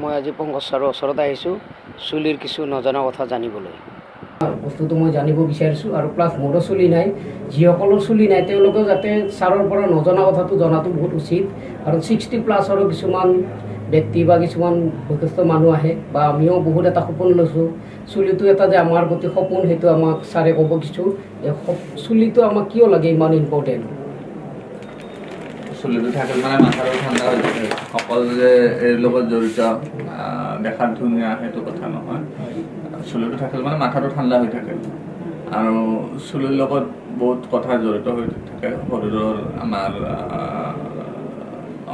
মই আজি পংকজ ছাৰৰ ওচৰত আহিছোঁ চুলিৰ কিছু নজনা কথা জানিবলৈ। বস্তুটো মই জানিব বিচাৰিছোঁ আৰু প্লাছ মোৰো চুলি নাই। যিসকলৰ চুলি নাই, তেওঁলোকেও যাতে ছাৰৰ পৰা নজনা কথাটো জনাটো বহুত উচিত। কাৰণ 60 প্লাছৰো কিছুমান ব্যক্তি বা কিছুমান বয়সস্থ মানুহ আহে বা আমিও বহুত এটা সপোন লৈছোঁ। চুলিটো এটা যে আমাৰ প্ৰতি সপোন, সেইটো আমাক ছাৰে ক'ব কিছু যে চুলিটো আমাক কিয় লাগে, ইমান ইম্পৰ্টেণ্ট। চুলিটো থাকিলে মানে মাথাটো ঠাণ্ডা হৈ থাকে। অকল যে এইৰ লগত জড়িত, দেখাত ধুনীয়া, সেইটো কথা নহয়। চুলিটো থাকিলে মানে মাথাটো ঠাণ্ডা হৈ থাকে। আৰু চুলিৰ লগত বহুত কথা জড়িত হৈ থাকে। শৰীৰৰ আমাৰ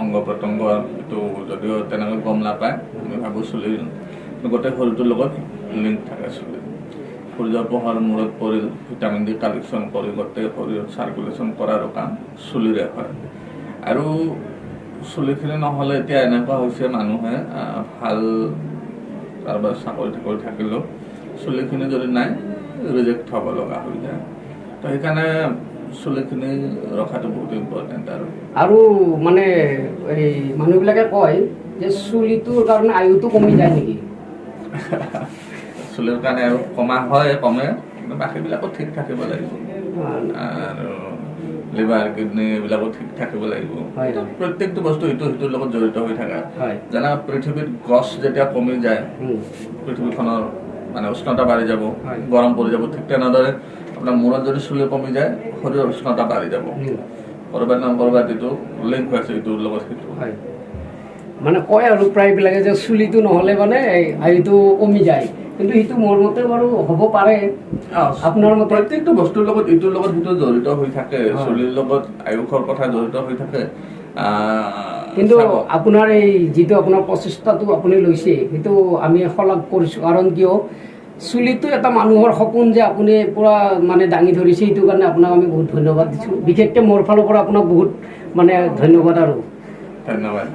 অংগ প্ৰত্যংগ, এইটো যদিও তেনেকৈ গম নাপায়, আমি ভাবোঁ চুলিৰ গোটেই শৰীৰটোৰ লগত লিংক থাকে। চুলি সূৰ্যৰ পোহৰ মূৰত পৰিল, ভিটামিন ডি কালেকশ্যন কৰি গোটেই শৰীৰত চাৰ্কুলেশ্যন কৰাৰো কাম চুলিৰে হয়। আৰু চুলিখিনি নহ'লে এতিয়া এনেকুৱা হৈছে, মানুহে ভাল কাৰোবাৰ চাকৰি তাকৰি থাকিলেও চুলিখিনি যদি নাই, ৰিজেক্ট হ'ব লগা হৈ যায়। তো সেইকাৰণে চুলিখিনি ৰখাটো বহুত ইম্পৰ্টেণ্ট আৰু আৰু মানে এই মানুহবিলাকে কয় যে চুলিটোৰ কাৰণে আয়ুটো কমি যায় নেকি? চুলিৰ কাৰণে আৰু কমা হয়, কমে, কিন্তু বাকীবিলাকো ঠিক থাকিব লাগিব। আৰু লিভাৰ, কিডনী এইবিলাকো ঠিক থাকিব লাগিব। হয়, হয়। প্ৰত্যেকটো বস্তু ইটো সিটোৰ লগত জড়িত হৈ থাকে। যেনে পৃথিৱীত গছ যেতিয়া কমি যায়, পৃথিৱীখনৰ মানে উষ্ণতা বাঢ়ি যাব, গৰম পৰি যাব। ঠিক তেনেদৰে আপোনাৰ মূৰত যদি চুলি কমি যায়, শৰীৰৰ উষ্ণতা বাঢ়ি যাব। ক'ৰবাত নহয় ক'ৰবাত এইটো লিংক হৈ আছে, ইটোৰ লগত সেইটো। হয়, মানে কয় আৰু প্ৰায়বিলাকে যে চুলিটো নহ'লে মানে এই আয়ুটো কমি যায়। কিন্তু সেইটো মোৰ মতে বাৰু হ'ব পাৰে। আপোনাৰ মতে? প্ৰত্যেকটো বস্তুৰ লগত ইটোৰ লগত সিটো জড়িত হৈ থাকে। চুলিৰ লগত আয়ুসৰ কথা জড়িত হৈ থাকে। কিন্তু চাব। আপোনাৰ এই যিটো আপোনাৰ প্ৰচেষ্টাটো আপুনি লৈছে, সেইটো আমি শলাগ কৰিছোঁ। কাৰণ কিয়, চুলিটো এটা মানুহৰ সপোন যে আপুনি পূৰা মানে দাঙি ধৰিছে, সেইটো কাৰণে আপোনাক আমি বহুত ধন্যবাদ দিছোঁ। বিশেষকৈ মোৰ ফালৰ পৰা আপোনাক বহুত মানে ধন্যবাদ আৰু ধন্যবাদ।